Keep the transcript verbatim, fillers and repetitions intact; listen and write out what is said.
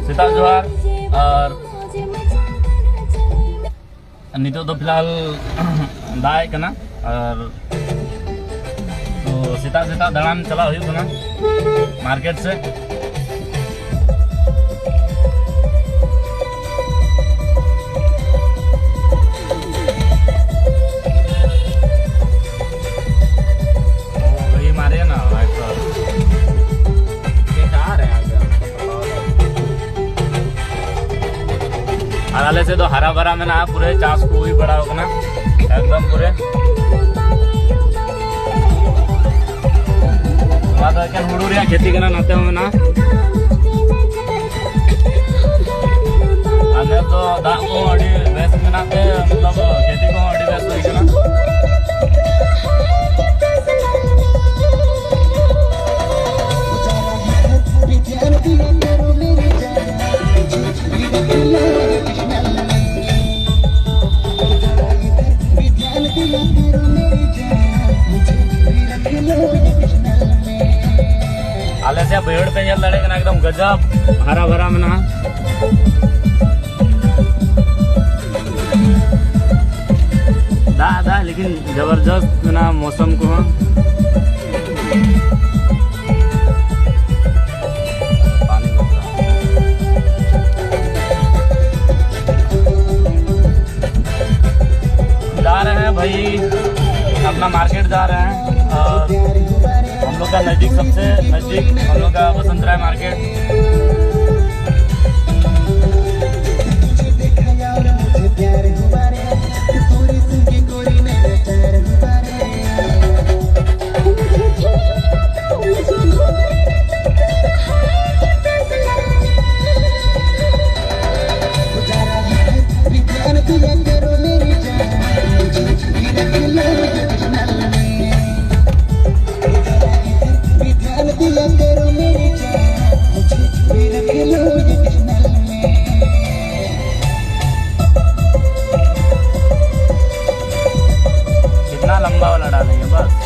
ᱥᱮᱛᱟᱜ ᱡᱚᱦᱟᱨ᱾ ᱟᱨ ᱱᱤᱛᱚᱜ ᱫᱚ ᱯᱷᱤᱞᱦᱟᱞ ᱫᱟᱜ ᱮᱫ ᱠᱟᱱᱟ, ᱟᱨ ᱛᱚ ᱥᱮᱛᱟᱜ ᱥᱮᱛᱟᱜ ᱫᱟᱬᱟᱱ ᱪᱟᱞᱟᱜ ᱦᱩᱭᱩᱜ ᱠᱟᱱᱟ ᱢᱟᱨᱠᱮᱴ ᱥᱮᱫ᱾ ᱚ, ᱵᱷᱟᱹᱭ, ᱢᱟᱨᱮ ᱱᱟ, ᱵᱷᱟᱭ, ᱛᱚ᱾ ᱵᱮᱠᱟᱨ ᱦᱮ ᱟᱜᱮ᱾ ᱟᱨ ᱟᱞᱮ ᱥᱮᱫ ᱫᱚ ᱦᱟᱨᱟ ᱵᱷᱟᱨᱟ ᱢᱮᱱᱟᱜᱼᱟ, ᱯᱩᱨᱟᱹ ᱪᱟᱥ ᱠᱚ ᱦᱩᱭ ᱵᱟᱲᱟᱣ ᱠᱟᱱᱟ ᱮᱠᱫᱚᱢ ᱯᱩᱨᱟᱹ᱾ ᱱᱚᱣᱟ ᱫᱚ ᱮᱠᱮᱱ ᱦᱩᱲᱩ ᱨᱮᱭᱟᱜ ᱠᱷᱮᱛᱤ ᱠᱟᱱᱟ, ᱱᱚᱛᱮ ᱦᱚᱸ ᱢᱮᱱᱟᱜᱼᱟ᱾ ᱟᱨ ᱱᱮᱥ ᱫᱚ ᱫᱟᱜ ᱠᱚ ᱟᱹᱰᱤ ᱵᱮᱥ ᱢᱮᱱᱟᱜ ᱛᱮ, ᱢᱚᱛᱞᱚᱵ, ᱠᱷᱮᱛᱤ ᱠᱚᱦᱚᱸ ᱟᱹᱰᱤ ᱵᱮᱥ ᱦᱩᱭ ᱠᱟᱱᱟ᱾ ᱟᱞᱮ ᱥᱮᱫ ᱵᱟᱹᱭᱦᱟᱹᱲ ᱯᱮ ᱧᱮᱞ ᱫᱟᱲᱮᱭᱟᱜ ᱠᱟᱱᱟ, ᱮᱠᱫᱚᱢ ᱜᱟᱡᱟᱵ ᱦᱟᱨᱟ ᱵᱷᱟᱨᱟ ᱢᱮᱱᱟᱜᱼᱟ᱾ ᱫᱟᱜ ᱫᱟᱜ, ᱞᱮᱠᱤᱱ ᱡᱚᱵᱚᱨᱡᱚᱥᱛ ᱢᱮᱱᱟᱜᱼᱟ ᱢᱳᱥᱚᱢ ᱠᱚᱦᱚᱸ᱾ जा रहे हैं भाई, अपना मार्केट जा रहे हैं। और हम लोग का नज़दीक, सबसे नज़दीक हम लोग का बसंत राय मार्केट। कितना लंबा वाला डालेंगे बस।